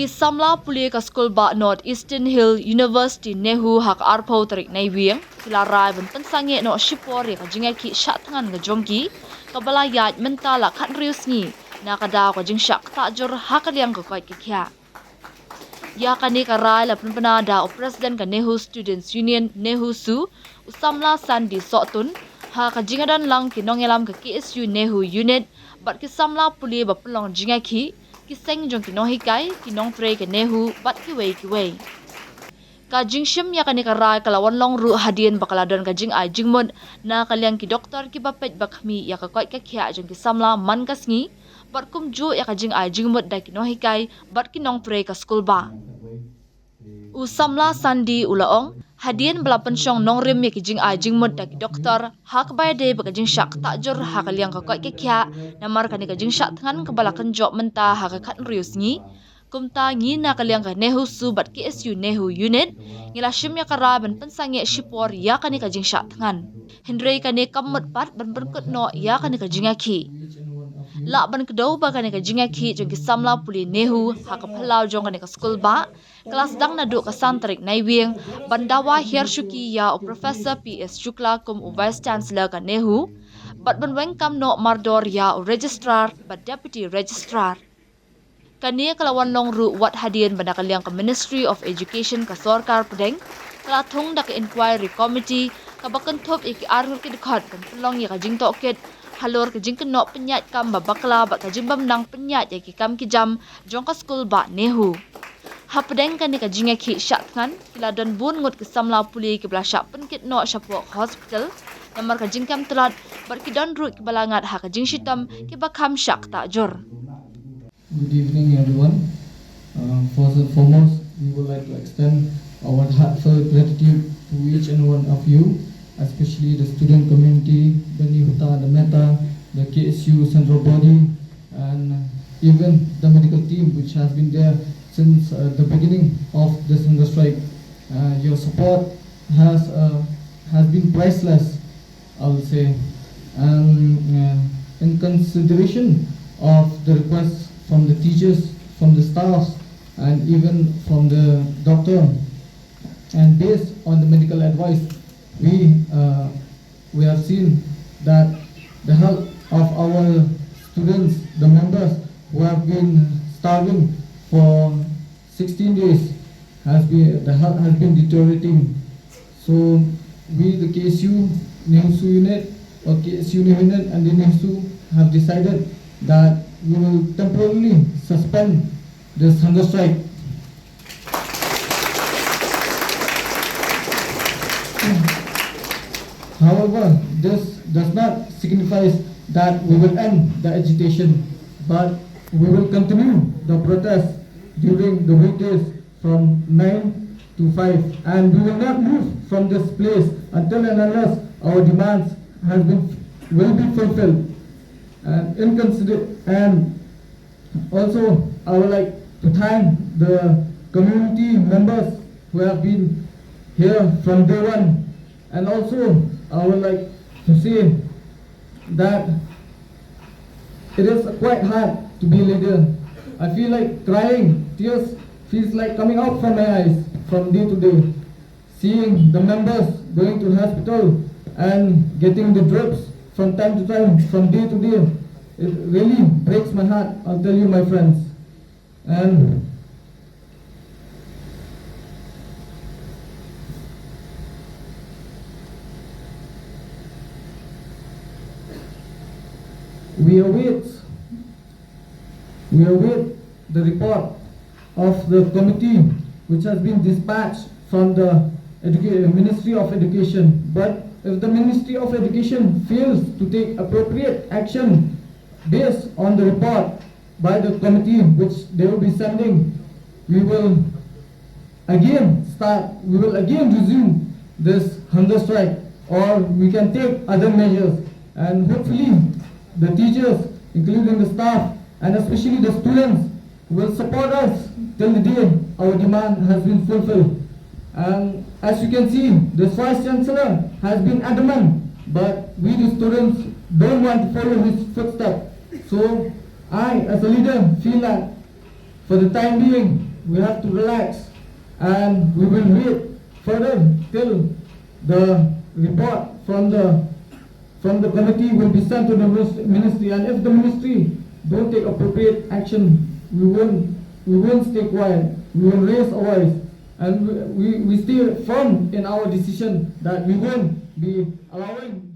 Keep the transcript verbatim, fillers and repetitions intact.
Ki samla pule ka skul bah North Eastern Hill University NEHU ha ka arphew tarik Naiwieng ki la rai ban pynsangeh noh shipor ïa ka jingïakhih shah thngan ka jong ki kaba la ïaid mynta la khathynriew sngi na ka daw ka jingshah ktah jur ha ka liang ka koit ka khiah. Ïa kane ka rai la pynbna da u President ka NEHU Students Union NEHUSU, u samla Sandy Sohtun, ha ka jingïadon lang ki nongïalam ka KSU NEHU Unit bad ki samla pule ba pynlong jingïakhih, ki seng jong ki nonghikai, ki nongtrei ka NEHU bad kiwei kiwei. Ka jingshim ïa kane ka rai ka la wan long ruh hadien ba ka la don ka jingai jingmut na ka liang ki doktor kiba peit ba khmih ïa ka koit ka khiah jong ki samla man ka sngi, bad kumjuh ïa ka jingai jingmut da ki nonghikai bad ki nongtrei ka skul bah. U samla Sandy u la ong, hadien ba la pynshong nongrim ïa ki jingai jingmut da ki doktor ha kaba ïadei bad ka jingshah ktah jur ha ka liang ka koit ka khiah, namar kane ka jingshah thngan kaba la kynjoh mynta ha ka khathynriew sngi. Kumta ngi na ka liang ka NEHUSU bad KSU NEHU Unit ngi la shim ïa ka rai ban pynsangeh shipor ïa kane ka jingshah thngan. Hynrei kane kam mut pat ban pynkut noh ïa kane ka jingïakhih. Lah ban kdew ba kane ka jingïakhih jong ki samla pule NEHU ha ka phyllaw jong kane ka skul bah ka la sdang naduh ka san tarik Naiwieng, ban dawa hiar shuki ïa u Professor P S Shukla kum u Vice Chancellor ka NEHU, bad ban weng kam noh mardor ïa u Registrar bad Deputy Registrar. Kane ka la wan long ruh wat hadien ba na ka liang ka Ministry of Education ka sorkar pdeng ka la thung da ka inquiry committee kaba kynthup ïa ki arngut ki dkhot ban pynlong ïa ka jingtohkit halor ka jingkynnoh pynïaid kam ba bakla bad ka jingbym nang pynïaid ïa ki kam ki jam jong ka skul bah NEHU. Hapdeng kane ka jingïakhih shah thngan ki la don bun ngut ki samla pule kiba la shah pynkit noh shapoh ka hospital namar ka jingkem tlot bad ki don ruh kiba la ngat ha ka jingshitom kiba kham shah ktah jur. Good evening, everyone. Uh, first and foremost, we would like to extend our heartfelt gratitude to each and one of you, especially the student community, the NEHUTA, the MEHUTA, the KSU central body, and even the medical team, which has been there since uh, the beginning of this hunger strike. Uh, your support has uh, has been priceless, I will say. And uh, in consideration of the requests from the teachers, from the staffs, and even from the doctor, and based on the medical advice, we uh, we have seen that the health of our students, the members who have been starving for sixteen days, has been the health has been deteriorating. So we, the KSU NEHUSU unit, or KSU NEHU unit and the NEHUSU, have decided that we will temporarily suspend this hunger strike. However, this does not signify that we will end the agitation, but we will continue the protest during the weekdays from nine to five, and we will not move from this place until and unless our demands has been will be fulfilled. And in consider and also, I would like to thank the community members who have been here from day one. And also, I would like to say that it is quite hard to be a leader. I feel like crying, tears feels like coming out from my eyes from day to day. Seeing the members going to hospital and getting the drips from time to time, from day to day, it really breaks my heart, I'll tell you, my friends. And we await, we await the report of the committee which has been dispatched from the Educa- Ministry of Education. But if the Ministry of Education fails to take appropriate action based on the report by the committee which they will be sending, we will again start, we will again resume this hunger strike, or we can take other measures. And hopefully, the teachers, including the staff, and especially the students, will support us till the day our demand has been fulfilled. And as you can see, this Vice Chancellor has been adamant, but we, the students, don't want to follow his footsteps. So I, as a leader, feel that for the time being, We have to relax, and we will wait further till the report from the from the committee will be sent to the ministry. And if the ministry don't take appropriate action, we won't we won't stay quiet. We will raise our voice, and we, we, we stay firm in our decision that we won't be allowing